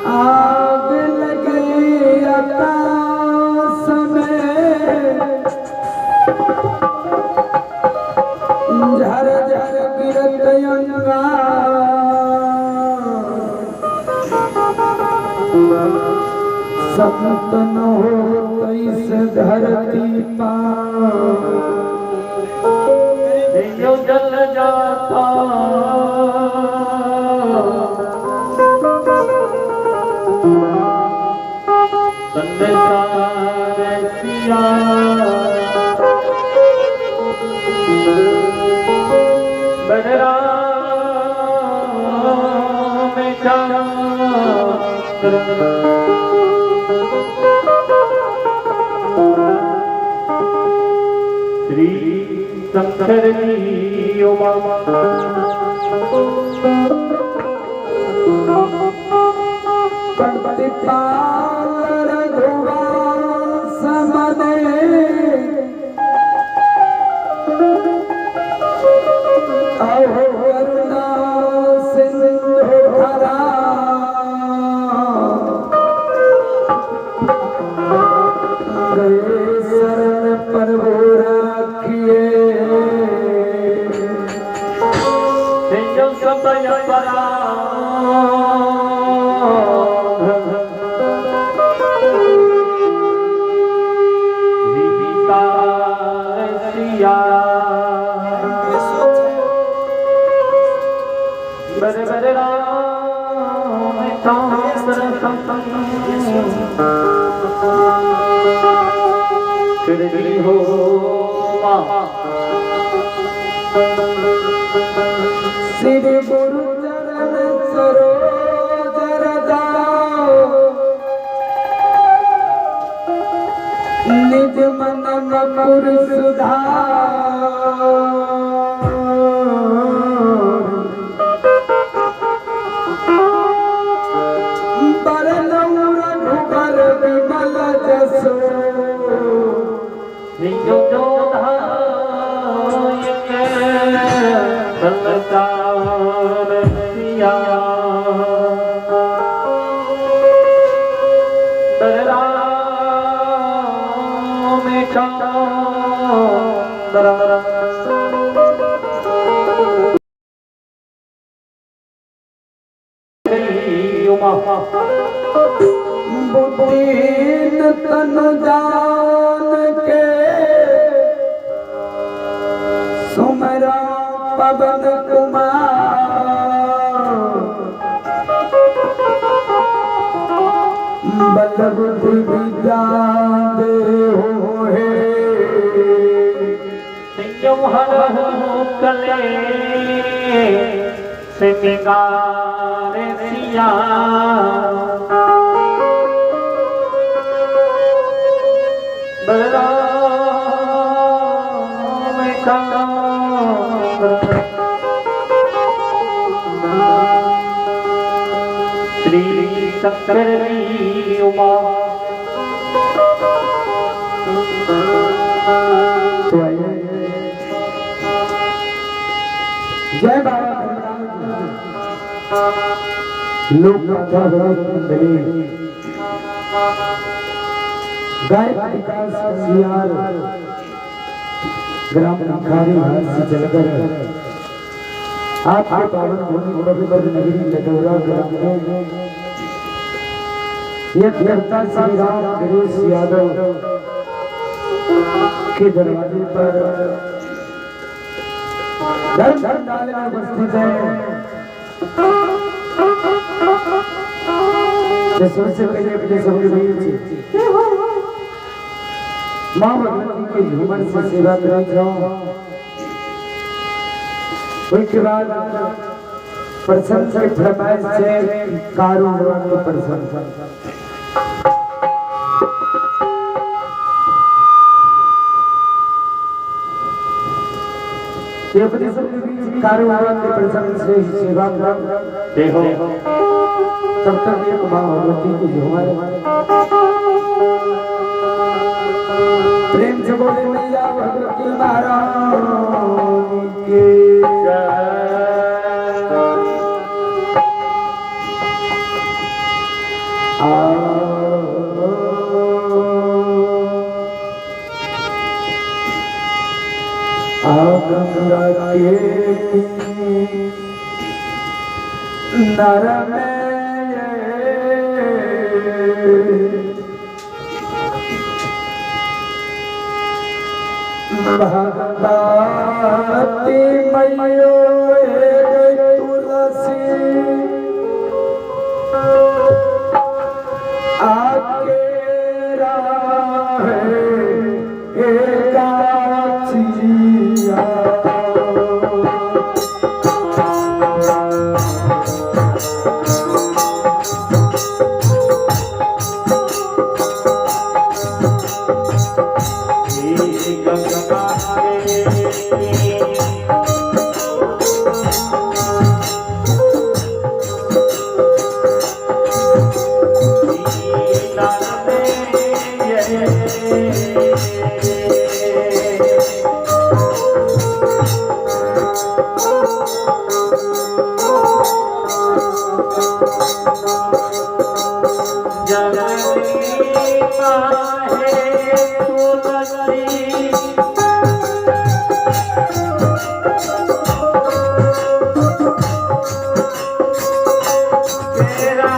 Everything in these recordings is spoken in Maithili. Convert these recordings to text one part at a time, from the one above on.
आग लगी आकाश में झर झर गिरत अंगार, संत न हो इस धरती पर जल जाता। रामचंद्र। श्री शंकर जी उमा। प्रतिपाल रघुवंश मने, अहो करुणा सिंधु धरा। गए शरण प्रभु राखिए, संयम सब अपराध। विविकार सिया। बर बर राम चंद्र कृति हो माँ। श्री गुरु चरण सरोज रज, निज मन मकुर सुधार। बरनउँ रघुबर विमल जसो, जो जोधायक बलचार सिया। बलराम चंद्र उमा। बुद्धिहीन तन जान के, सुमरा पवन कुमार। बल बुद्धि विद्या देहु हे, संयम हरहु कले सिंगार सिया। बलराम चंद्र। श्री शंकर जी उमा। तो आइए, जय बाबा भीमराव जी। लोक गाथा भरत मंडली, गायक विकास सियार, ग्राम भिखारी घाट से चलकर आपके पावन भूमि पवित्र नगरी लडौरा ग्राम में यह देवता श्री राम गिरीश यादव के दरवाजे पर धर्म धर्म में उपस्थित है। सबसे पहले अपने सबके बीच माँ भगवती के झूमर से सेवा करें जाओ। उसके बाद प्रशंसा की फरमाइश से कारू की प्रशंसा। अपने सबके बीच कारू की प्रशंसा से सेवा जय हो। तब तक एक माँ भगवती की झूमर प्रेम से बोले मैया भगवती महाराज की जय। आ गंगा के नर में भगवती मैयो तुलसी आके राह एकाचिया। जननी माहे तुलसी तेरा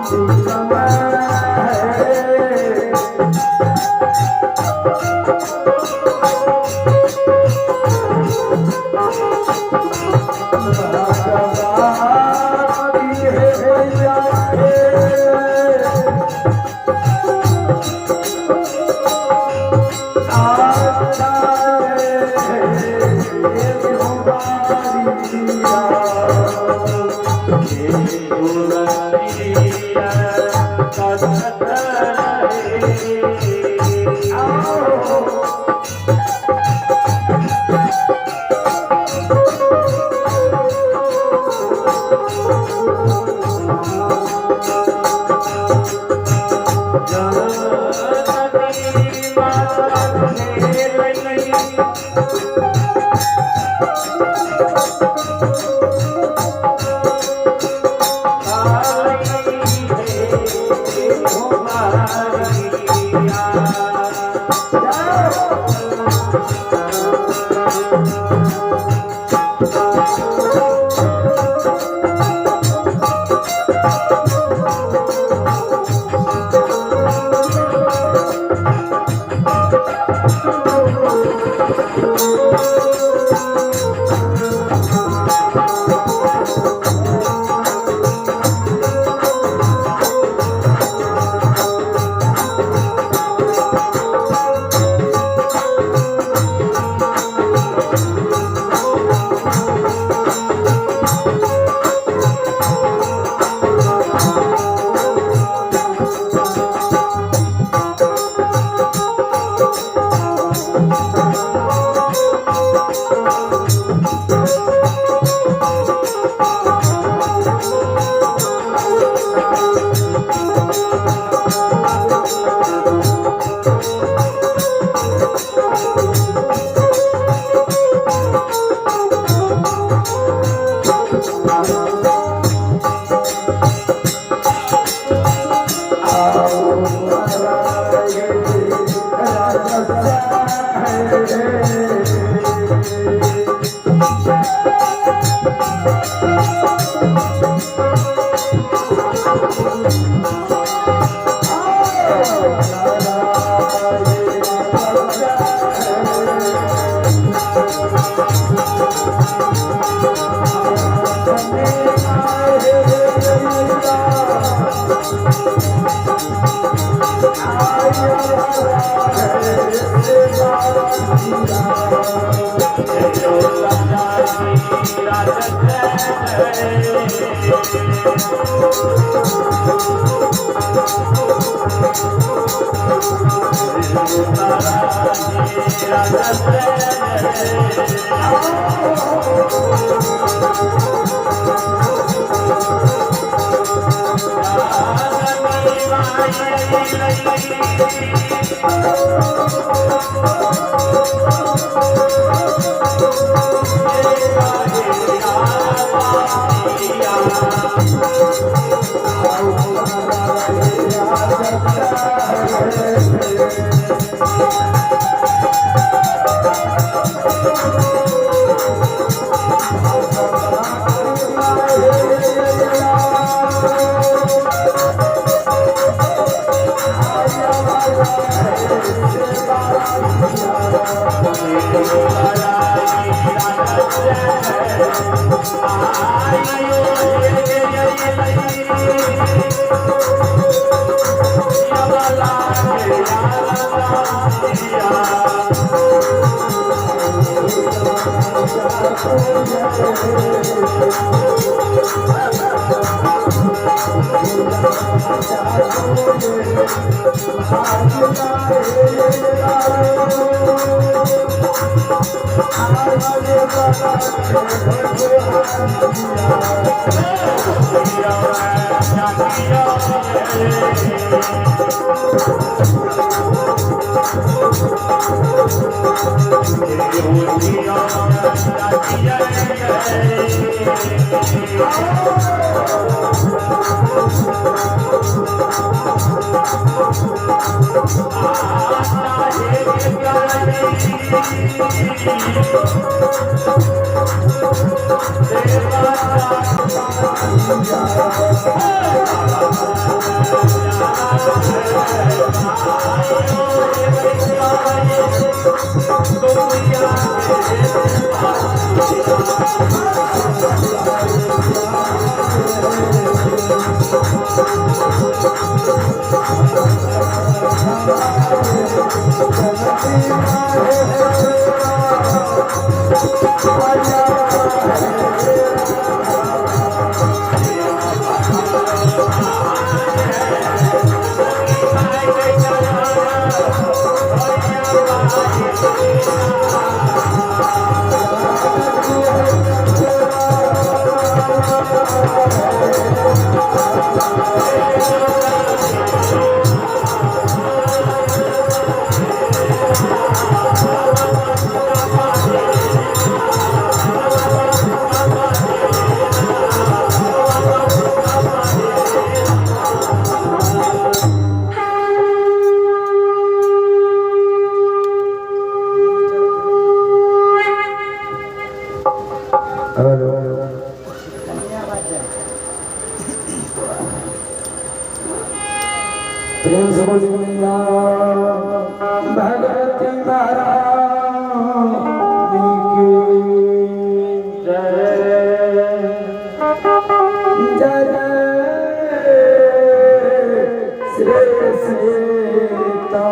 Yeah. हेलो। प्रेम से बोलिए मैया भगवती महारानी की जय जय श्री सीता।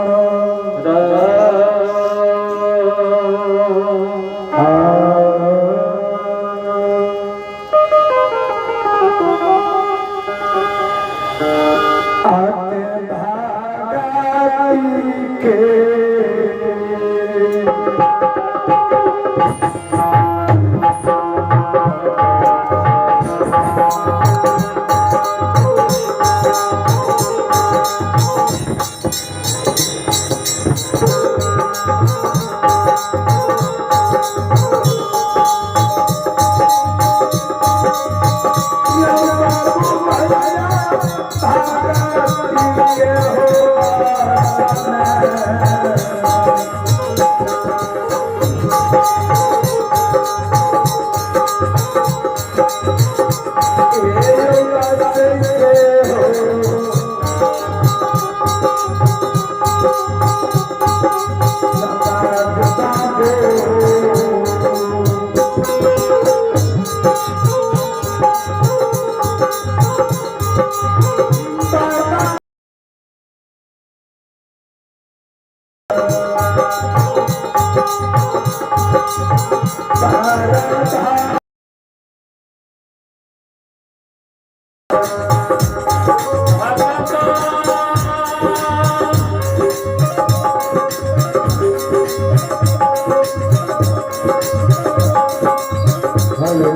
हेलो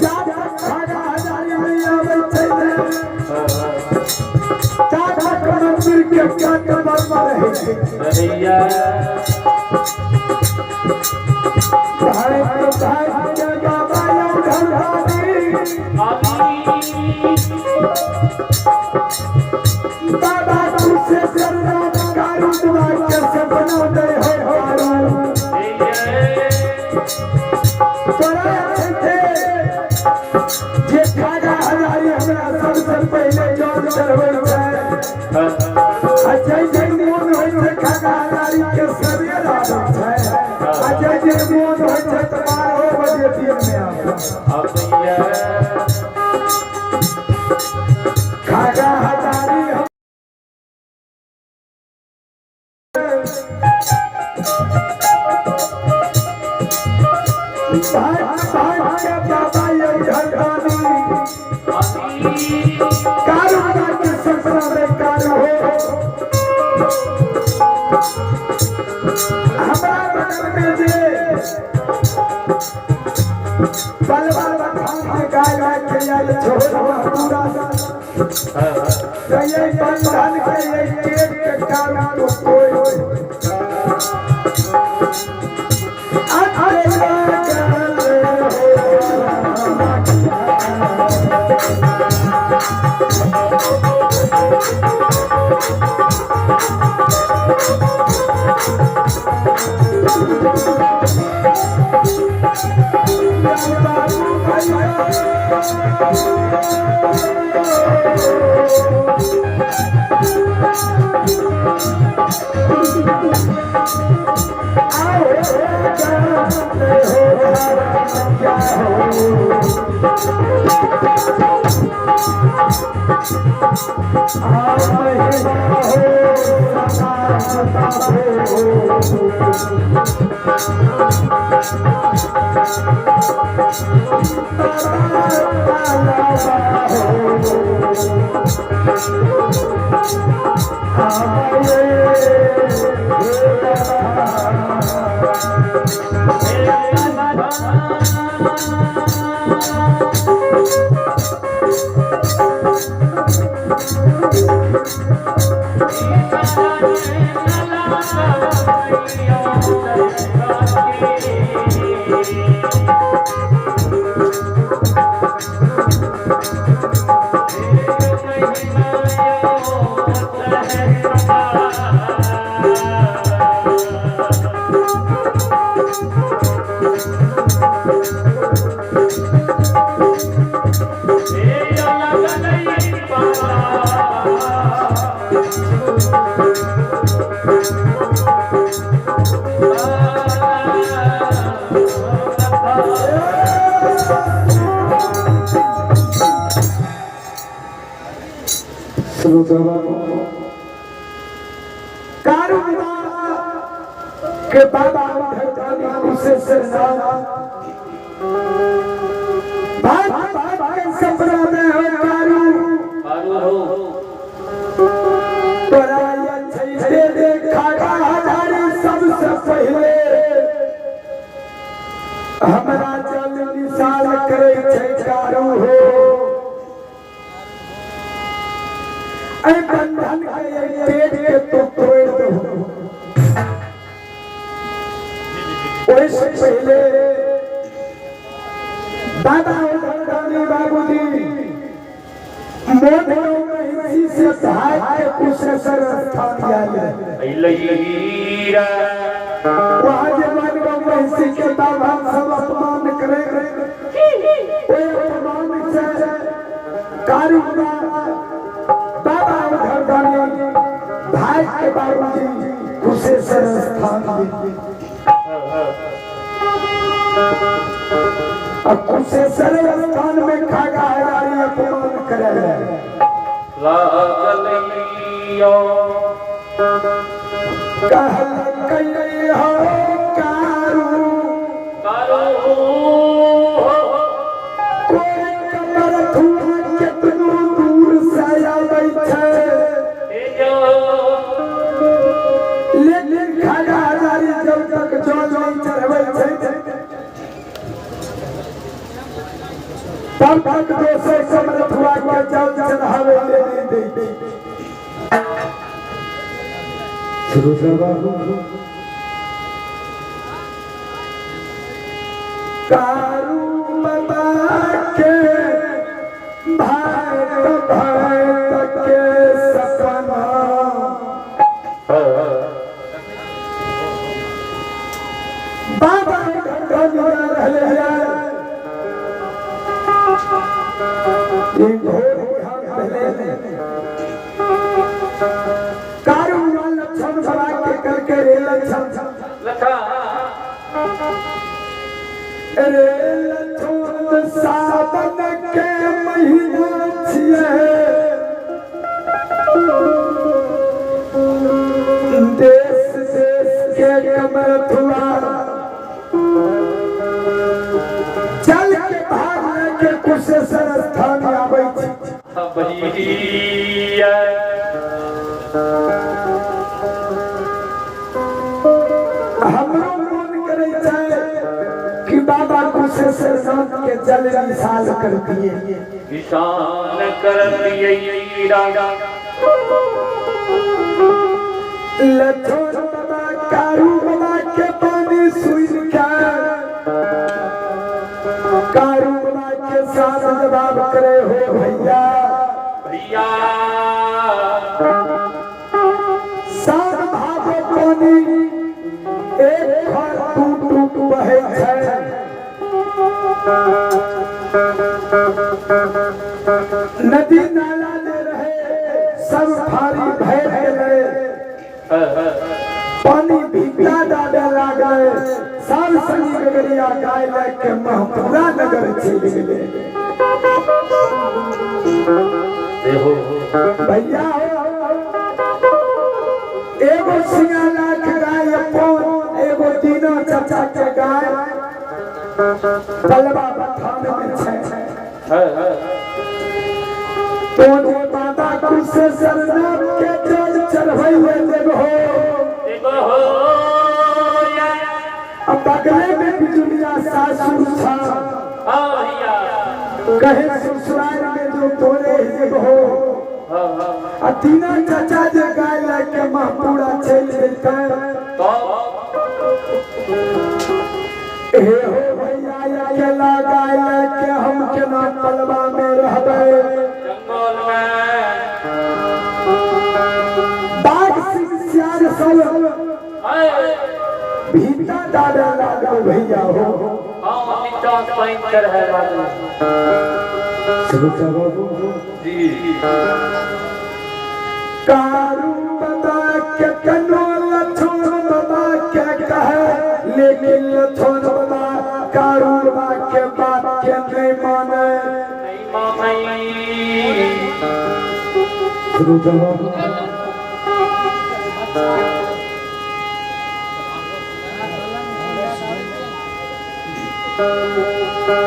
जा तक खागा हजारी नहीं आबै छै ने, ता तक मंदिर के काट बंद रहै छै। भाई तो भाई के बाबा यौ ढंढानी, बाबा कुशेश्वर नाथ कारू बाबा के सपना दे हो कारू। तोरा छै जे खागा हजारी हमरा सबसे पहिले जल चढ़बै छै, आ जै दिन मोन होइ छै खागा हजारी के सबेर आबै छै, आ जै दिन मोन होइ छै तऽ 12 बजे दिन मे आबै छै। खागा हजारी हम भाई भाई के बाबा यौ ढंढानी, कारू के सपना में कारू हो। हमरा बगल में जे बलवा बखान के गाय गाय के आयल छोड़ पूरा ये बंधन के ये पेट के कारू तो कोई अकेला गल हो। बाबू भैया आओ जाते हो क्या हो। महिमा हो सदा सदा हो। के बाबा कुशेश्वर नाथ भाई भाई के सपना में हो कारू, तोरा ये दे खागा हजारी सबसे पहिले हमरा जल निशान करे छै कारू हो। ऐ बंधन के ये पेट के तो तोड़ दो। ओइसे पहिले बाबा ढंढानी बाबूजी मोन महिषी से भाग के कुशेश्वर स्थान आयल। वहाँ जे मनगांव महिषी के बाबा सब अपमान करे, ओहि अपमान से कारू बाबा ढंढानी भाई के बाबूजी कुशेश्वर स्थान गेल। अब कुशेश्वर स्थान में खागा हजारी अपमान करे कहल हो कारू, कोई कमर थुआ केतनो दूर से आबै छै, लेकिन खागा हजारी जब तक जल नहीं चढ़बै छै तब तक दोसर कमरथुआ के जल चढ़ावे ले नहीं दै। श्रोता बाबू, कारू बाबा के भात भात के सपना बाबा घन जा रहले है। ई घोर घाम भेले। कारू लक्षण बाबा के करके रे लक्षण, रे लक्षण, सावन के महीना छिए, देश देश के कमरथुआ चल के भाग लेके कुशेश्वर स्थान आबै छी। भैया, हमरो मन करै छै कि बाबा कुशेश्वर नाथ के जल निशाल कर दिए। निशान कर दिए। लछोड़ बाबा कारू बाबा के पानी सुन के कारू बाबा के साथ जवाब करे हो भैया। भैया, सात भादो पानी एक घर टूट टूट बहे छै, नदी नाला जे रहे सब भारी भर गेलै, पानी भीता डाले लागल, सब संगी गगरिया गाय लए के महपुरा नगर चलि गेलै। देखो। भैया, एगो सिंगा लाख गाय अपन, एगो दीना चाचा के गाय पलवा बथान में छै। तो जे बाबा कुशेश्वर नाथ के जल चढ़बैले देबहो। देखो हो या। अब बगले में बिजुलिया सासुर छा। हाँ भैया। कहे ससुराल में जो तोरे देबहो आ दीना चाचा जे गाय लए के महपूरा चलि जेतै। तो हे हो भैया, अकेला गाय लए के हम केना पलवा में रहबै? जंगल में। बाघ सिंह सियार सब भीता डाले लागल भैया हो। हाँ, नीचा पानी चढ़े लागल। श्रोता बाबू, जी। कारू बाबा के कनो लछोन बाबा के कहे, लेकिन लछोन बाबा कारू बाबा के बात के नहीं माने। नहीं मानी। श्रोता बाबू,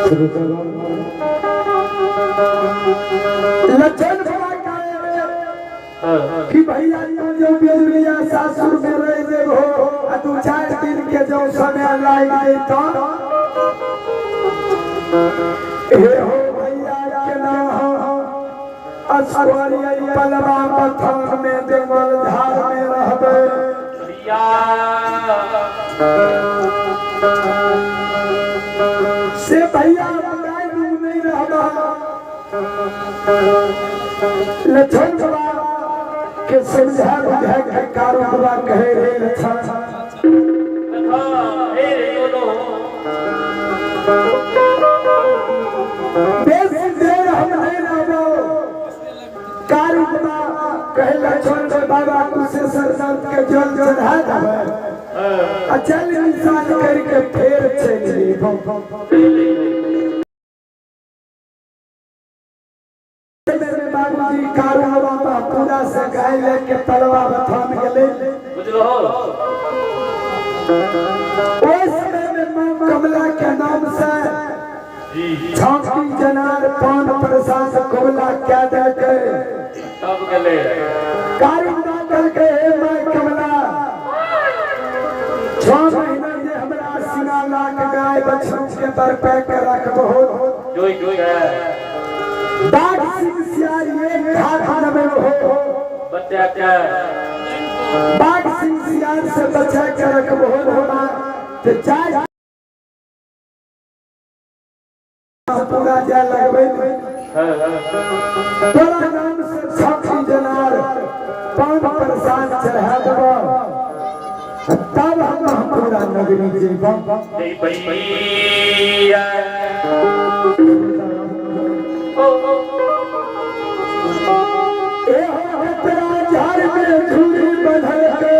श्रोता बाबू, लछन बाबा कहे कि भैया, तू जो बिजुलिया सासुर में रह जेबहो आ 2-4 दिन के जो समय लाग जैतो, हे हो भैया, केना हो असगरिया पलवा बथान में जंगल झाड़ में रहबै? भैया। से भैया, गाय नहीं रहबा। लछन बाबा के समझा बुझा के कारू बाबा कहे, रे लछन, हे रे बोलो। बेसी देर हम नहीं रहबो। कारू बाबा कहे लछन रे बाबा कुशेश्वर नाथ के जल चढ़ा देबै आ जल निशान करके फेर चलि जेबो। मेरे बाबूजी कारू बाबा पूरा से गाय लेके पलवा बथान गेले। बुझलो। ओहि समय में मां कमला के नाम से झांकी जनार पान प्रसाद कमला क्या दे के तब गेले। कारू बाबा के, हे मां कमला, 6 महीना जे हमरा सीना लाख गाय बछरू के बर पे के रखबहो। जोई के बाघ सिंह सियार एक हाथ नबे हो बच्चा के बाघ सिंह सियार से बचा के रखबो होना ते चाय पूरा जाय लगबे। तोरा नाम से छठी जनार पान प्रसाद चढ़ा देबो तब हम पूरा नगरी जेबो। ए हो तेरा झाड़ में झूरी बंधल के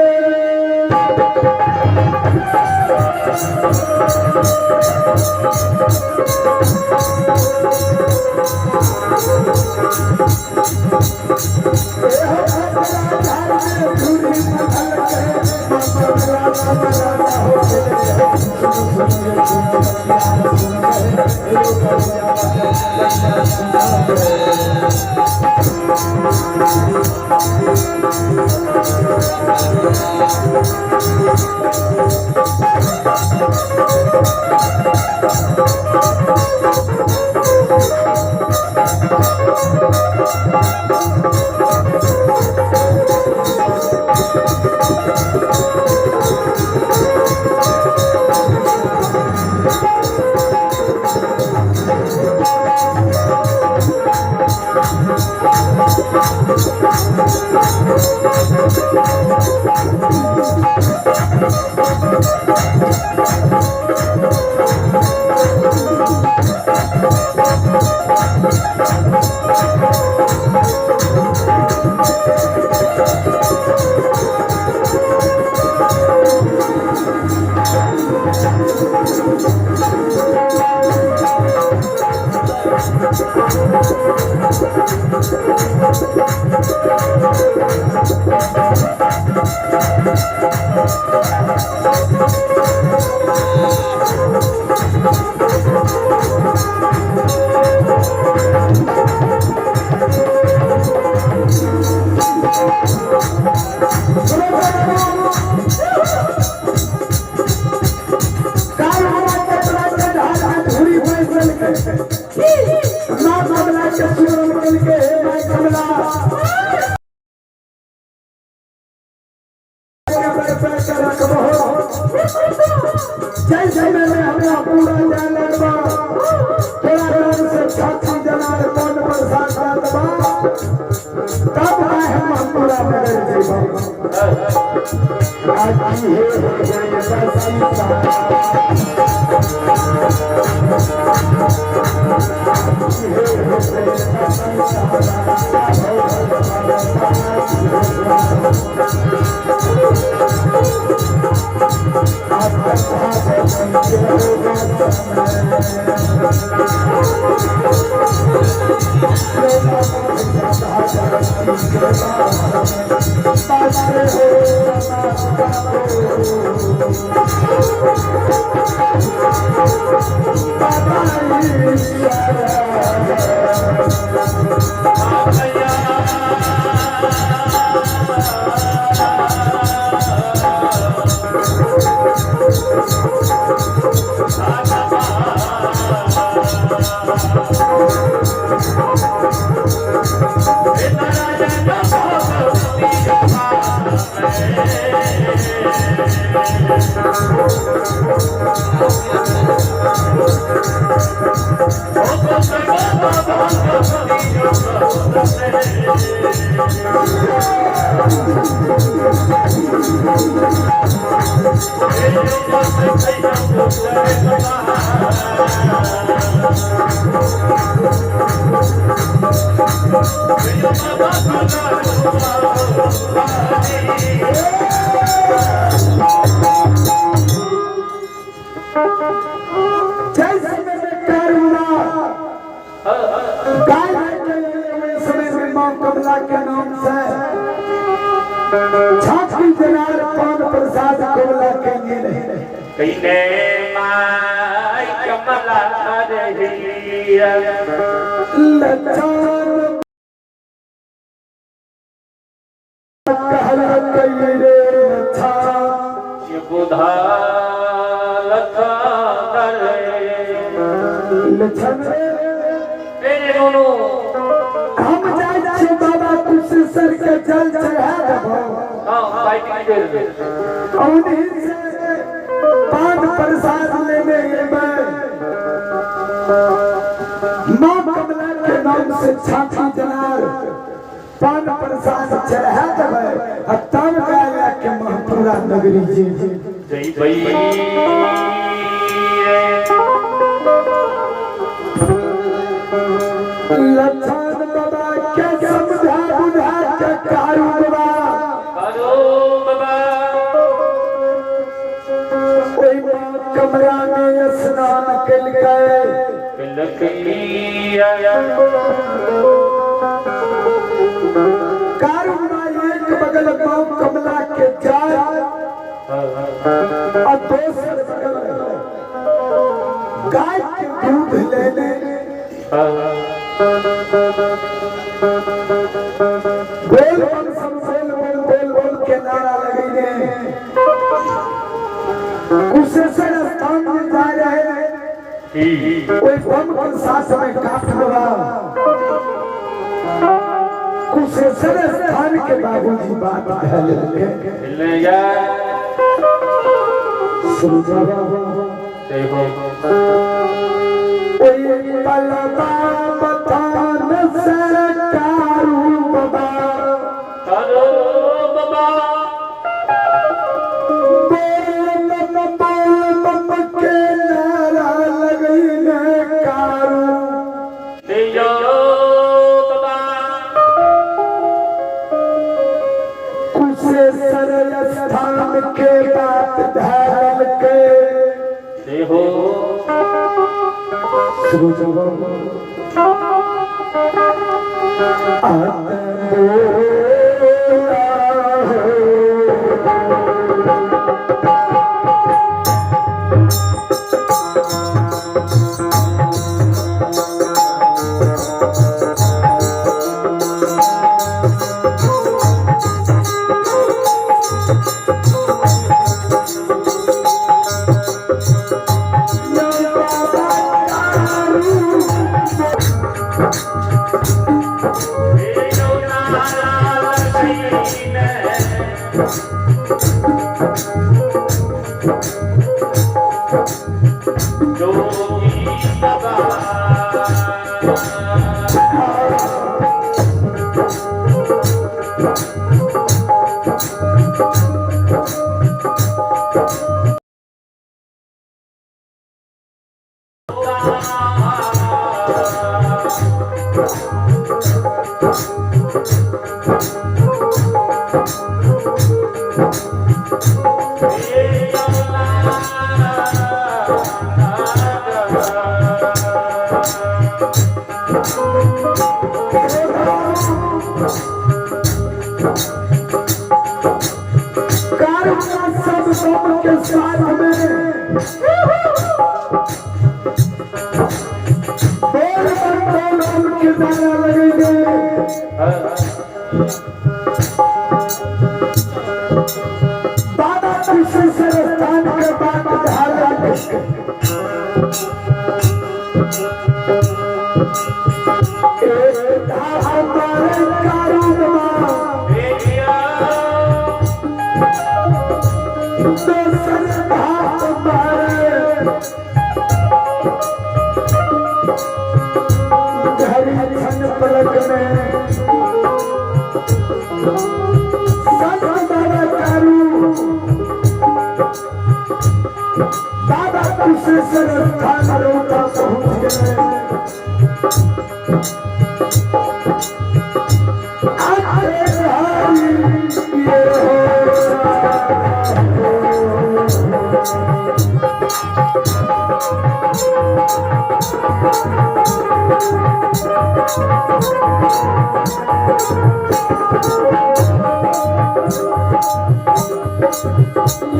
बेर में। उन्हीं से पान प्रसाद लेने एबै। माँ कमला के नाम से छाछी जनार पान प्रसाद चढ़ा देबै आ तब गाय लए के महपुरा नगरी जे जइबै। लक्षण बाबा के समझा बुझा के कारू बाबा करो बाबा। ओहि माँ कमरा में स्नान केलकै। लकड़िया। कारू बाबा एक बगल माँ कमला के जाय आ दोसर बगल गाय के दूध लेने बोल बम सब बोल बोल बोल बोल के नारा लगेने कुशेश्वर स्थान में जा रहे हैं। ओहि बम के साथ में काट बाबा कुशेश्वर स्थान के बाबूजी बात धऽ लेलकै। मिल गया। सुरुजा बाबा जय हो। ओहि पलवा बथान से कारू बाबा करो बाबा। बोल बम बोल बम के नारा लगैने कारू जय बाबा। कुशेश्वर स्थान के बात धरलकै। जय हो। सुरुजा बाबा जोगी बाबा। कारू सब बम के साथ में बोल बम बोल बम के नारा लगेंगे। बाबा कुशेश्वर स्थान के बात धारा एक हमारे कारू बाबा दोसर भात मारे घड़ी क्षण पलक में संत बाबा कारू बाबा कुशेश्वर स्थान रौता पहुंच गए। आते हरि ये हो।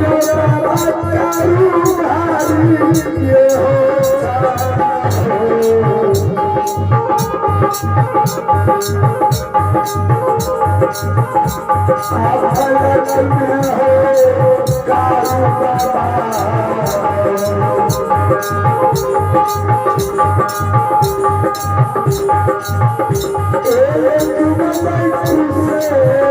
ये बाबा कारू हरि ये हो। फलक में हो कारू बाबा। एक मन कुशेश्वर।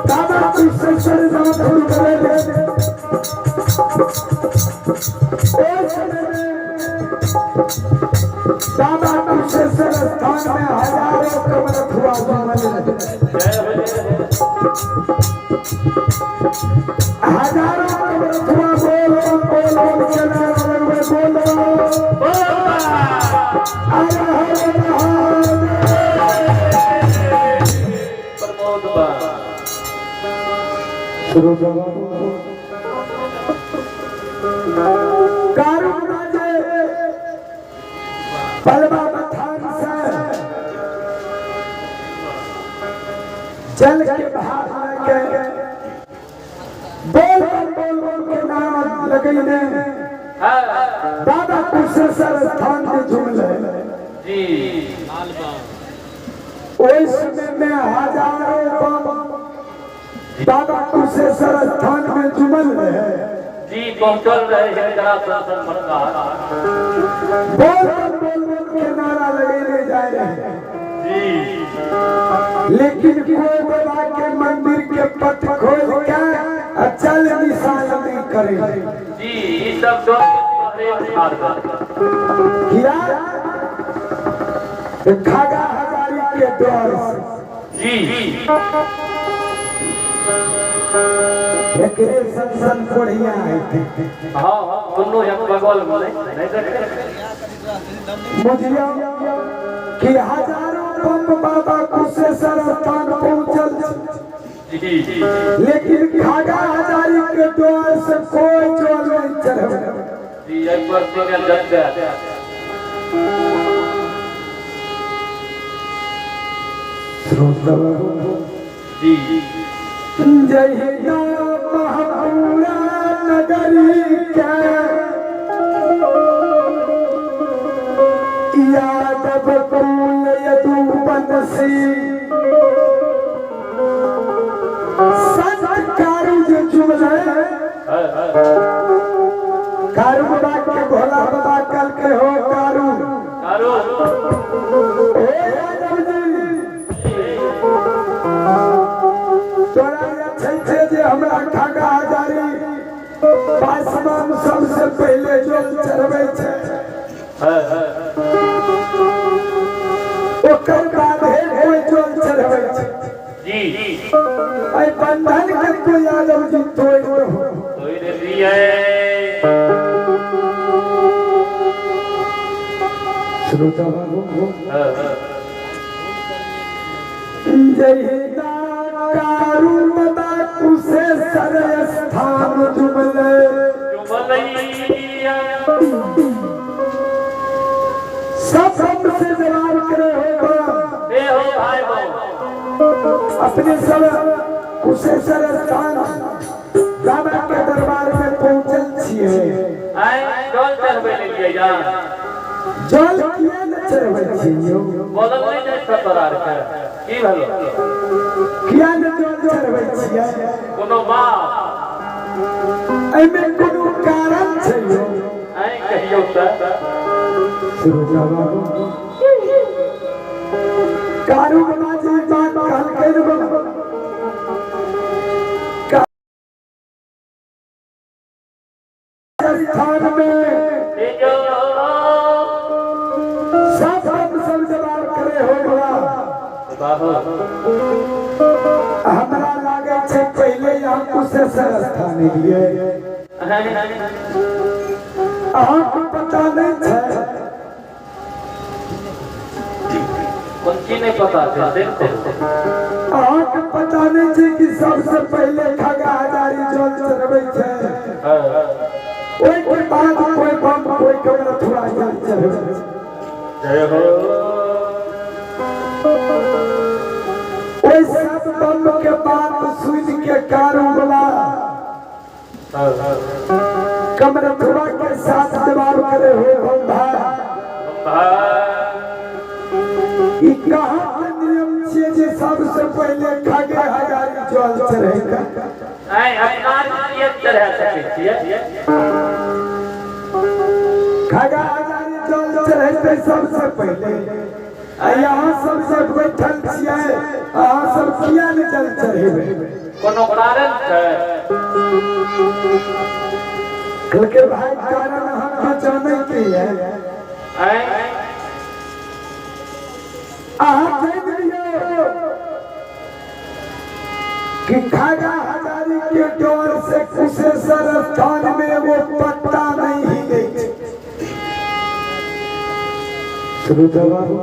बाबा कुशेश्वर नाथ करे ओहि समय में बाबा कुशेश्वर स्थान में हजारों कमरथुआ जुमल जय हो जय हो। हजारों कमरथुआ बोल बम बोल बम के नारा लगबै, बोल बम। बोल बा। हर हर महादेव। प्रमोद बा। शुरू कारू राजे पलवा मथान से जल के बहार लेके बोल बम बोल बम के नारा लगैने हाँ बाबा कुशेश्वर स्थान के झुमले। जी। ओहि समय में हजारों बम बाबा कुशेश्वर स्थान में जुमल रहे जी, पहुंचल रहे हैं जरा सन मटका। बोल बम बोल बम के नारा लगेले जाए रहे जी। लेकिन कोई बाबा के मंदिर के पट खोल के चल निशान नहीं करे जी। ई सब जो किया खागा हजारी के डर से जी। एकरे सन सन कोढ़िया हेतै। हाँ हाँ, दुनू एक बगल में नहीं देखे। बुझियौ कि हजारों बम बाबा कुशेश्वर स्थान पहुंचल जी। लेकिन खागा हजारी के डर से कोई जल नहीं चढ़ल जी। एक बार सिंगल जग गया। जी। जहिया महापुरा नगरी के यादव कुल यदुवंशी संत कारू जे जुमले हाँ हाँ। कारू बाबा के भोला बाबा कल के हो कारू कारू। हे यादव जी, तोरा छै छै जे हमरा खागा हजारी पासवान सबसे पहिले जल चढ़बै छै हाँ हाँ। ओकर बाद हे कोई जल चढ़बै छै जी। एहि बंधन के तू यादव जी तोड़ि दहो। कोई दे दिए। श्रोता बाबू, हाँ हाँ। जहिना कारू बाबा कुशेश्वर स्थान जुमले जुमलैया। सब हमसे जवाब करे होगा। दे हो भाई बो। अपने सब कुशेश्वर स्थान बाबा के दरबार में पहुंचल छियै। आए जल चढ़बै लिए जा। जल किया न चढ़बै छियै यौ? बोलल नहीं जाय छै तोरा आर के। की भेलो? किया न जल चढ़बै छियै? कोनो बात? एहिमे कोनो कारण छै यौ? आए कहियौ तऽ। सुरुजा बाबू, कारू बाबा जी बात कहलकै ने बाबा स्थान में तेजो। सब हम सब जवाब करे हो बाबा। बाबू। हमरा लागे छै पहिले यहाँ कुशेश्वर स्थान एलियै। अहाँके पता नहि छै? कोन चीज नहि पता छै से कहू। अहाँके पता नहि छै कि सबसे पहिले खगा हजारी जल चढ़बै छै, हाँ हाँ। ओहिके बाद कोई बम कोई कमरथुआ जल चढ़बै छै। जय हो। ओहि सब बम के बात सुन के कारू वाला कमरथुआ के साथ जवाब करे हो बम भाई, ई कहाँ के नियम छियै जे सबसे पहिले खगे हजारी जल चढ़ेगा? आइ अपना किए चढ़ा सकै छियै? खगा हजारी जल चढ़ेतै सबसे पहिले, आ यहाँ सब सब बैठल छियै, अहाँ सब किया नहि जल चढ़ेबै? कोनो कारण छै? कहलकै भाई कारण अहाँके जानै के है। आइ अहाँ जानि लियौ कि खागा हजारी के डर से कुशेश्वर स्थान में वो पत्ता नहीं हिले छै। श्रोता बाबू,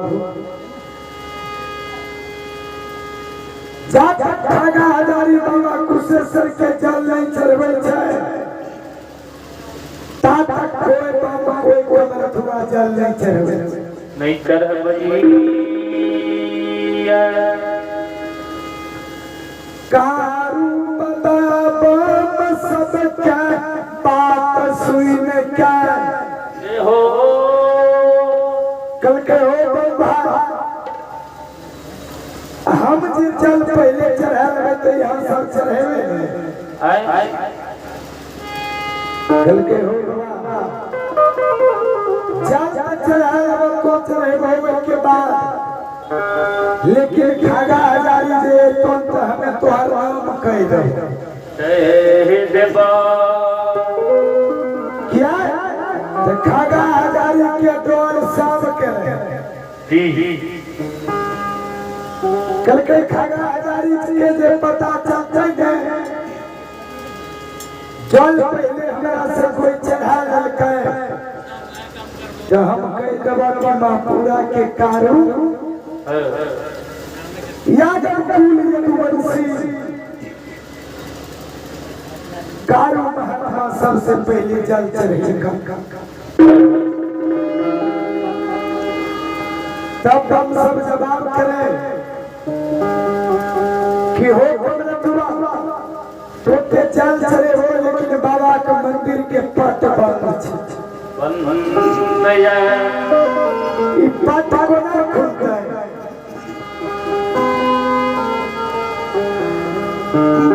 जा तक खागा हजारी बाबा कुशेश्वर के जल नहीं चढ़बै छै ता तक कोई बाबा कोई कमरथुआ जल नहीं चढ़बै छै। नहीं चढ़बै। कारू बाबा बम सबके बात सुन के जय हो। कल के हो बाबा, हम जे जल पहले चढ़ायल रहते हम सब चढ़ेबे ने। आइ कल के हो बाबा, जल चढ़ायल तो चढ़ेबे के बाद, लेकिन खागा हजारी जे तुरंत हमें तोहर नाम कह दे। जय देवा। क्या तो खागा हजारी के डर सब के रहे। जी जी। कल के खागा हजारी के जे पता चलते ने जल पहले हमरा से कोई चढ़ा ललकै तो हम कह देबो कि महपूरा के कारू या जब कुल यदुवंशी कारू महात्मा सबसे पहले जल चढ़ेगा। तब हम सब जवाब करें कि हो कमरथुआ तो ते जल चढ़े हो, लेकिन बाबा के मंदिर के पट बंद छै। बंद। ई पट कोना खुलतै?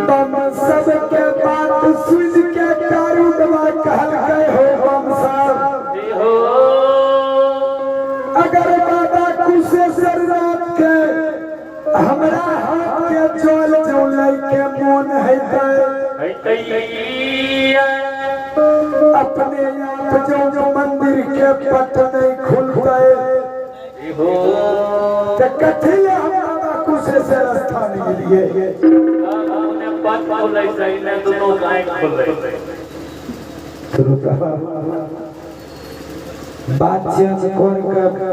बम सबके बात सुन के कारू बाबा कहलकै हो बम सब, जय हो। अगर बाबा कुशेश्वर नाथ के हमरा हाथ के जल जौलै के मोन हेतै, हैतैया। अपने आप जो जो मंदिर के पट नहीं खुलतै जय हो। तो कथी ले हम बाबा कुशेश्वर स्थान गेलिए? ने पट खुलै छै ने दुनू आँखि खुलै। श्रोता, बात चेंज कर के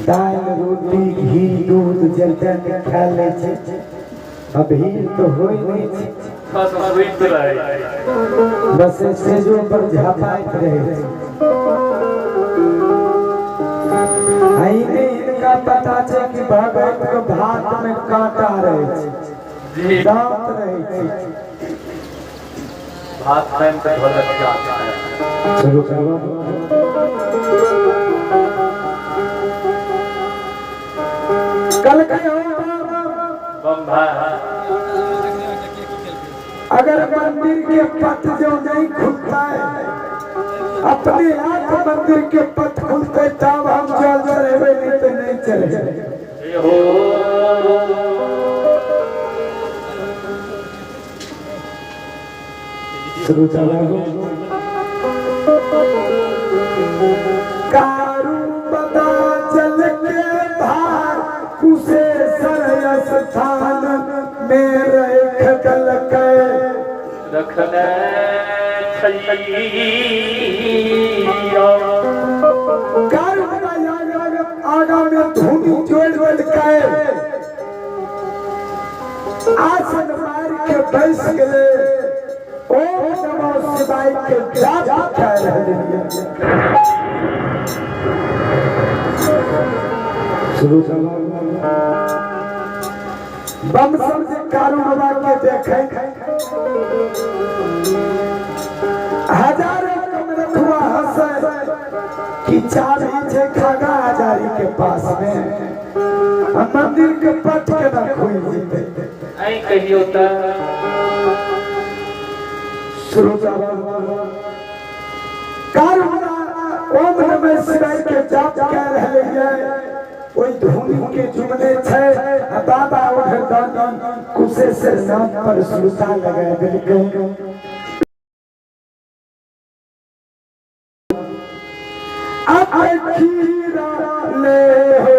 दाल रोटी घी दूध जल जल के खा लै छै, अभी तो होई नहीं छै। बस सुति रहै। बस स्टेजो पर झपाइत रहे छै। आ ई नहि हिनका पता छै कि भगत के भात में कांटा रहै छै, दांत रहै छै। भात खाइमे तऽ ढोलक जात। शुरू करू। कल कहो बम भाई, अगर मंदिर के पट जो नहीं खुलता है, अपने आप मंदिर के पट खुलते तब हम जल चढ़ेबे, नहीं तो नहीं चढ़ेबे। जय हो। शुरू चलाओ। कारू बता जल के धार कुशेश्वर स्थान में रख दलकै। रखने छैया। कारू बता आगा में धुनी जोड़ देलकै, आसन मार के बैस गेले, ओम नमो शिवाय के जाप कह रहे। शुरू बम सब जे कारू बाबा के देखे हजारों कमरथुआ हंसे कि चाबी छै खागा हजारी के पास में आ मंदिर के पट के ना खुल जीते। अहीं कहियो तऽ शुरू कारू बाबा ओम नमः शिवाय के जाप कह रहे हैं, ओहि धुन के चुमने छै आ बाबा ओढ़दानी कुशेश्वर नाम पर सुरता लगा देलकै। अब खीरा ले हो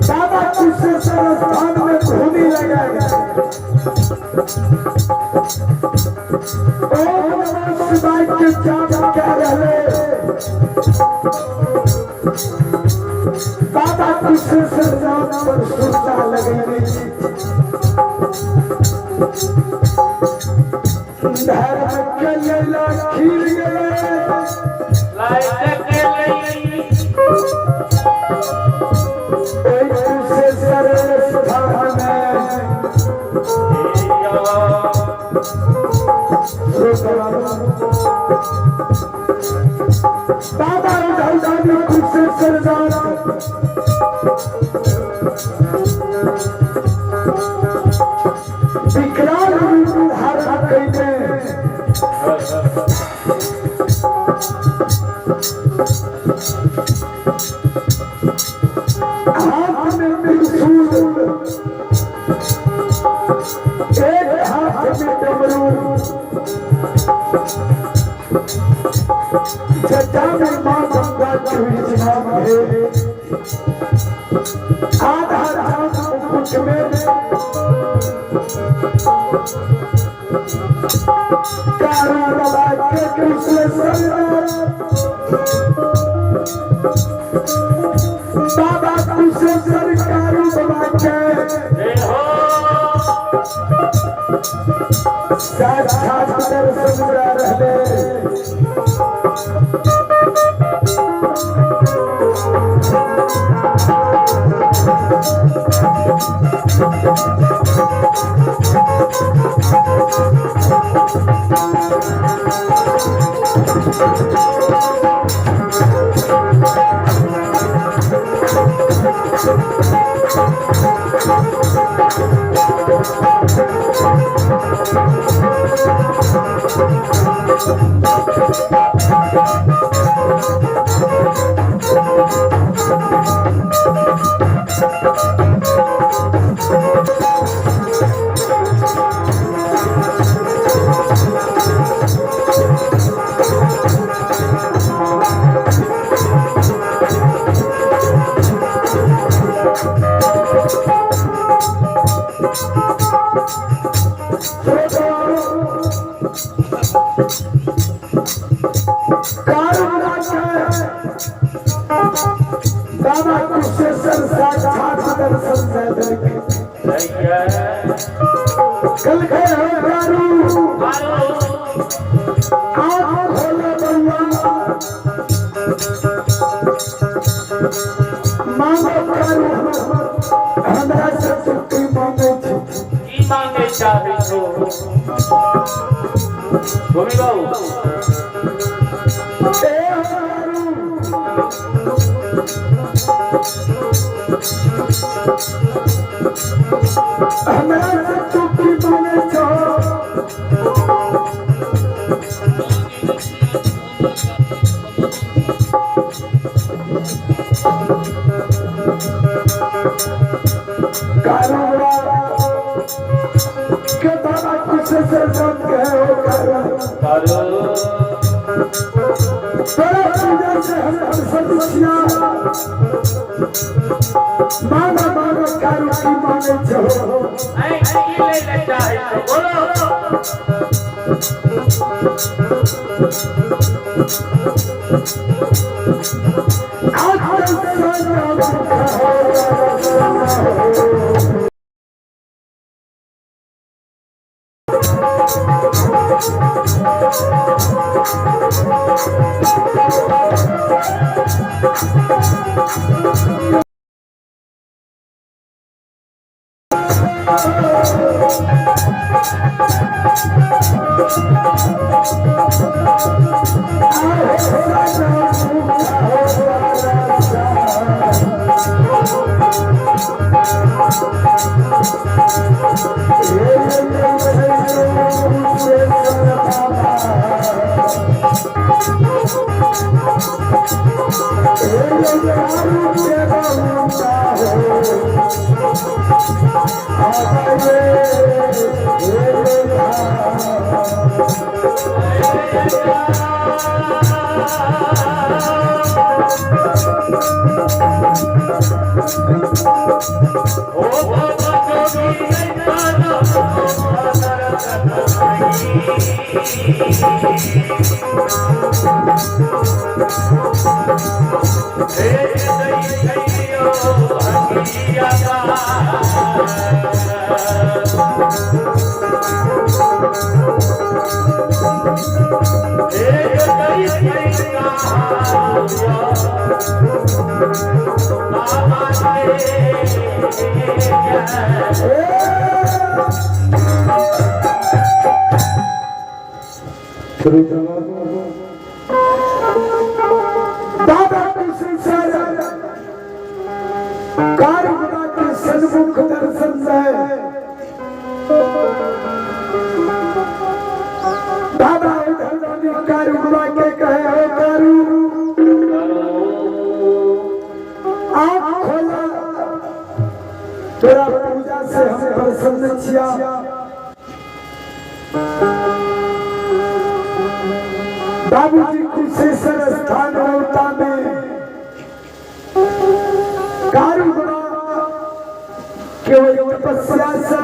बाबा कुशेश्वर स्थान में धूनी लगा गया। ओम नमः शिवाय के जाप कह रहे बाबा कुशेश्वर नाम पर सुरता लगेने धर्म के लैला खीर गए कुशेश्वर स्थान में। बाबा उधर कुशेश्वर नाथ विकराल रूप धारण कइले हाथ में त्रिशूल, एक हाथ में डमरू, जटा में मां गंगा के विराजमान है, आधा चांद मुकुट में कारू बाबा के कुशेश्वर नाथ, बाबा कुशेश्वर कारू बाबा के जय हो। साक्षात दर्शन करा रहले। कारू बाबा के बाबा कुशेश्वर साक्षात दर्शन दे देखे। जय जय। कल गए हो कारू, आँख खोलो बउआ, मांगो कारू, हमरा से छुट्टी मांगे छी। की मांगे चाहे छो गोमी बाबू? ए कारू, हमरा से छुट्टी मांगे छो। कारू बाबा के बाबा कुशेश्वर नाथ के हो कारू, कारू तोरा पूजा से हम प्रसन्न छिया, मांगो मांगो कारू की मांगे छो। ऐ की ले ले चाहे छो बोलो। आज तक हो। ओ बाबा जोगी कानो हे दई थइयो हकिया हे दई थइया बाबा के। बाबा कुशेश्वर कारू बाबा के सन्मुख दर्शन से बाबा उधर कारू बाबा के कहे हो कारू आँख खोला, तोरा पूजा से हम प्रसन्न छिया। बाबूजी कुशेश्वर स्थान रौता में कारू बाबा के ओहि तपस्या से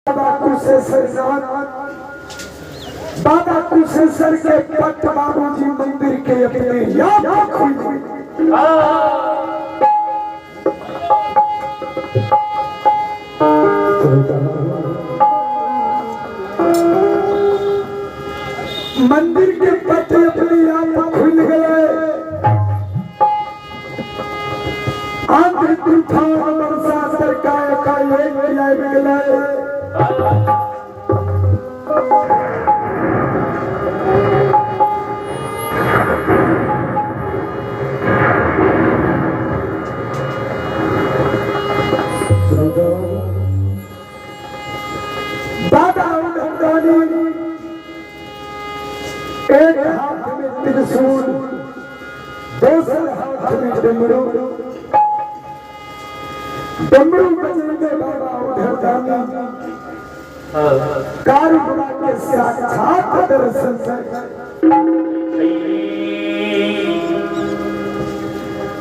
बाबा कुशेश्वर नाथ बाबा कुशेश्वर के पट बाबूजी मंदिर के अपने आप खुल मंदिर के पट अपने आप खुल गए। आंध्र तूफान वर्षा सरकार का एक आबि गेलै। बाबा उधरदानी एक हाथ में त्रिशूल, दोसर हाथ में डमरू, डमरू बजेंगे बाबा उधरदानी कारू बाबा के साक्षात दर्शन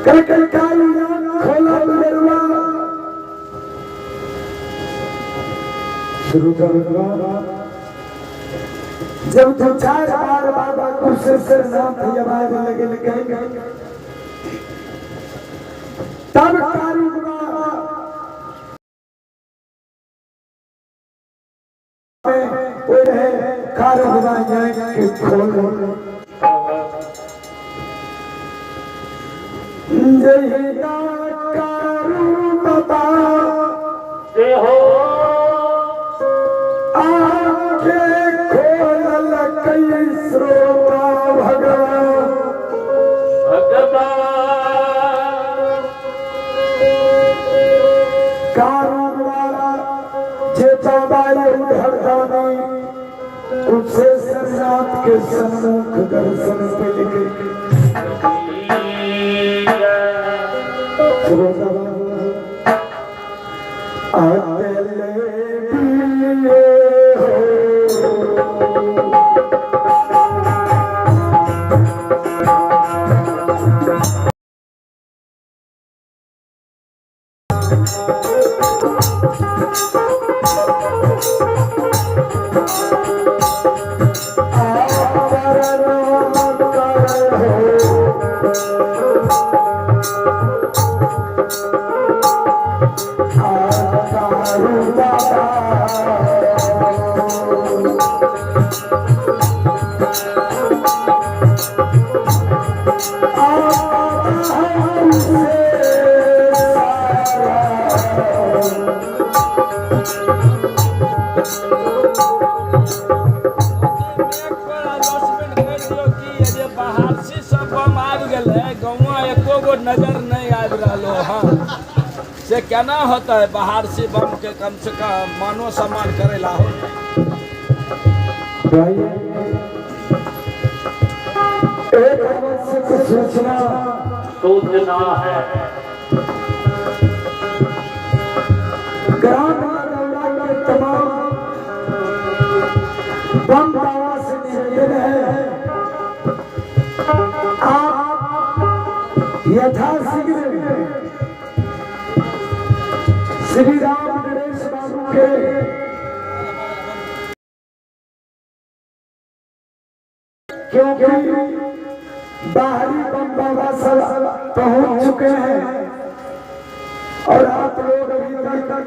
कर कारू खोला दरवा शुरू कर। जब दो चार बार बाबा कुशेश्वर नाथ आवाज लगे गए तब कारू बाबा कारू बाबा के खोल जय कारू बाबा हो आंखें खोल कई श्रोता भगवान भगवान कारू बाबा जे बाबा उधर दानी कुशेश्वर नाथ के सन्मुख दर्शन मिल गए। अकेले भी हो बहारसी सब बम आबि गेलै, गाँव एको गो नजर नहीं आबि रहलो हँ, से केना होतै? बहारसी बम के कम से कम मानो सम्मान करे ला हो। एक आवश्यक सूचना सूचना है। ग्राम दौरा के तमाम बम बाबा से निवेदन है, आप यथाशीघ्र श्री राम गणेश बाबू के क्योंकि बाहरी बम बाबा सब पहुंच चुके हैं और आप लोग अभी तक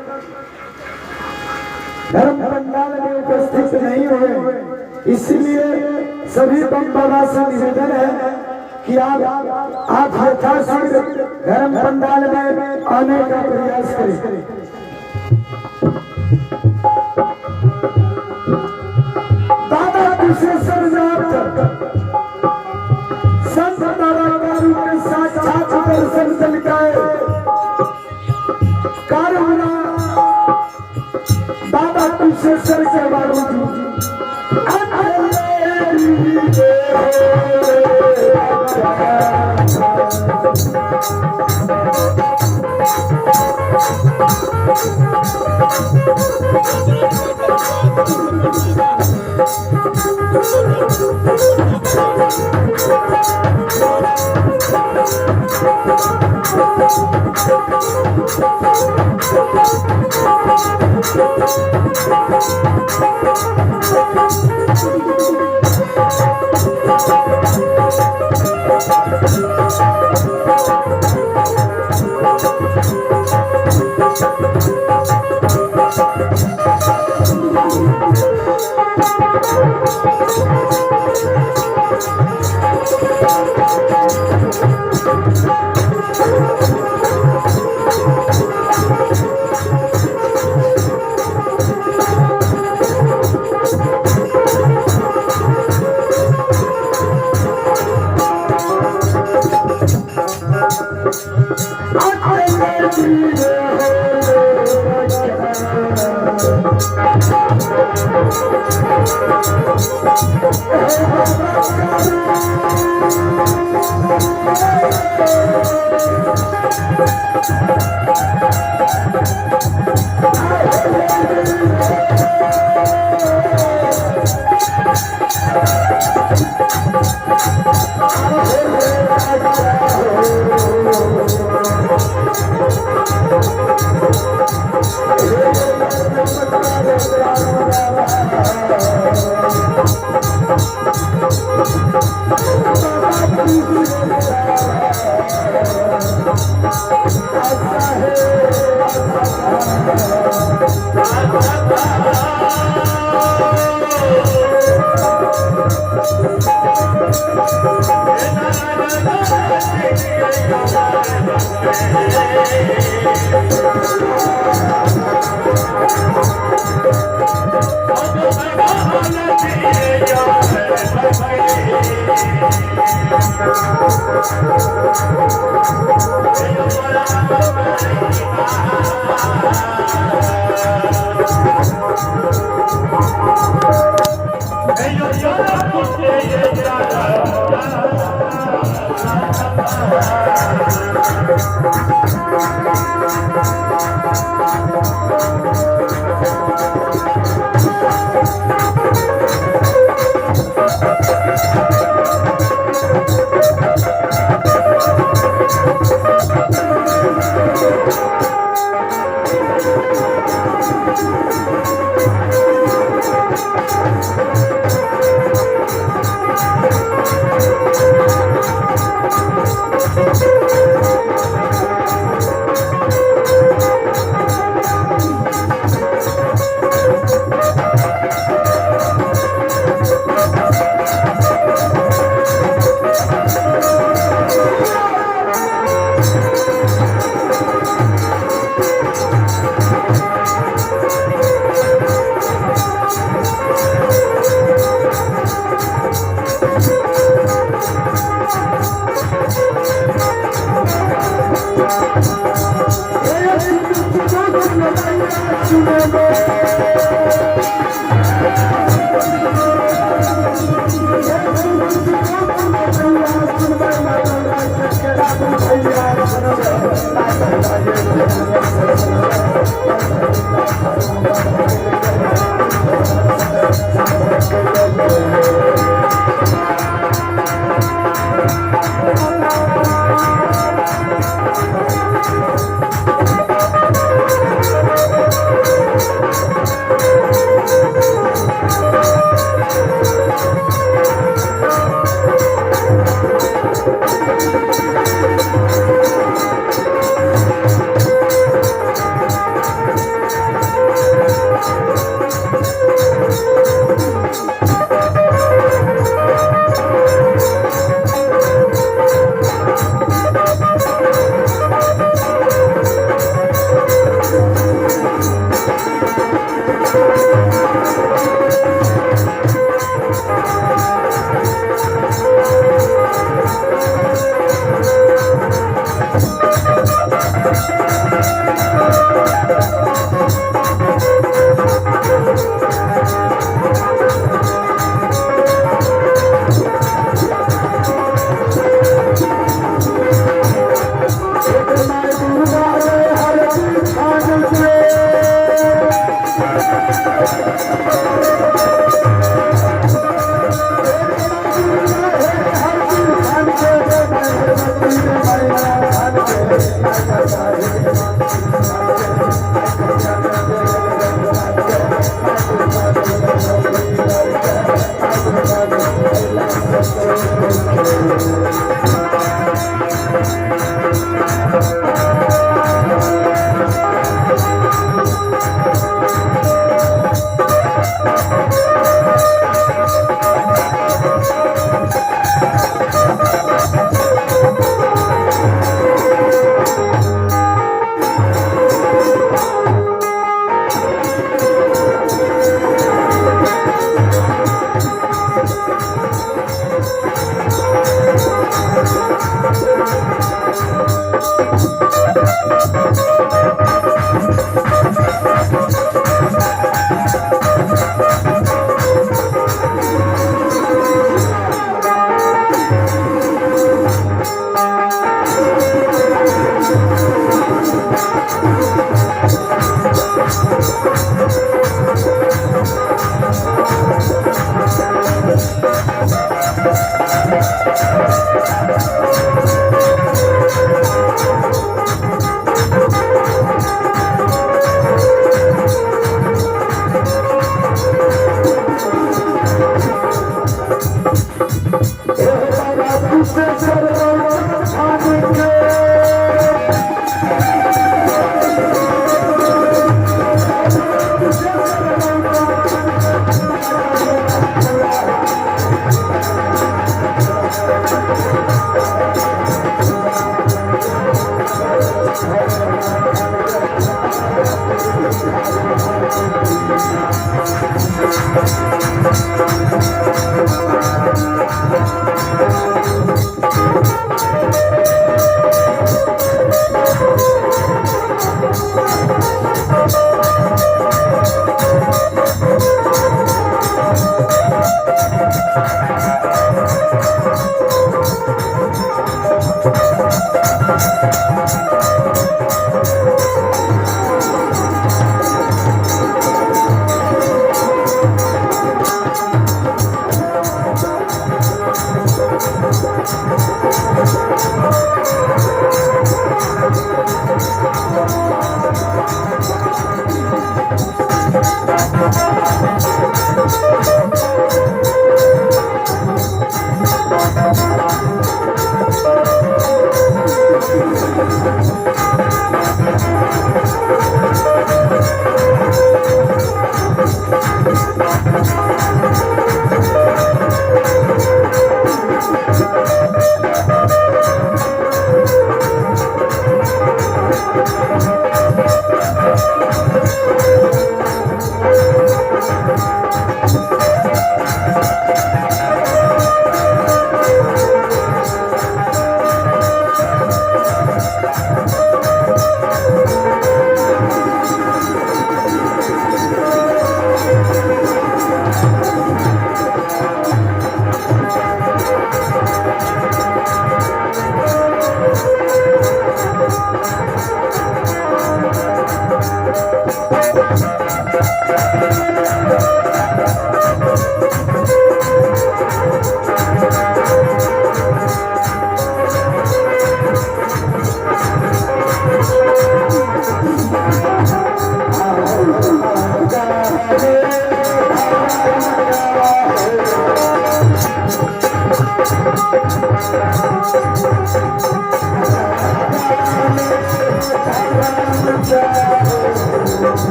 धर्म पंडाल में उपस्थित नहीं हुए, इसलिए सभी बम बाबा से निवेदन है कि आप यथाशीघ्र धर्म पंडाल में आने का प्रयास करें। बाबा कुशेश्वर नाथ संत बाबा कारू के साक्षात दर्शन दिलकाए कारुणा बाबा कुशेश्वर के बाबूजी।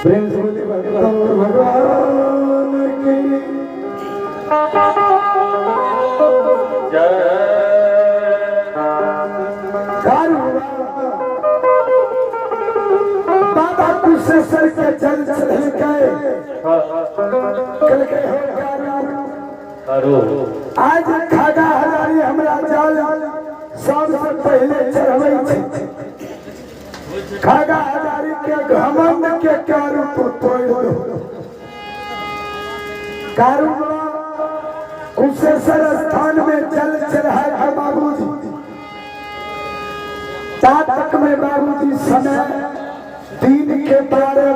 प्रेम से बोलिए भगवान की। बाबा कुशेश्वर के जल चढ़ गए, कल के हो करो। आज खागा हजारी हमरा जल सबसे पहले चढ़बै छै। खागा हजारी के घमंड के कारू तो तोड़ दो। कारू कुशेश्वर स्थान में जल चढ़ाए है बाबूजी। तक में बाबूजी समय दिन के 12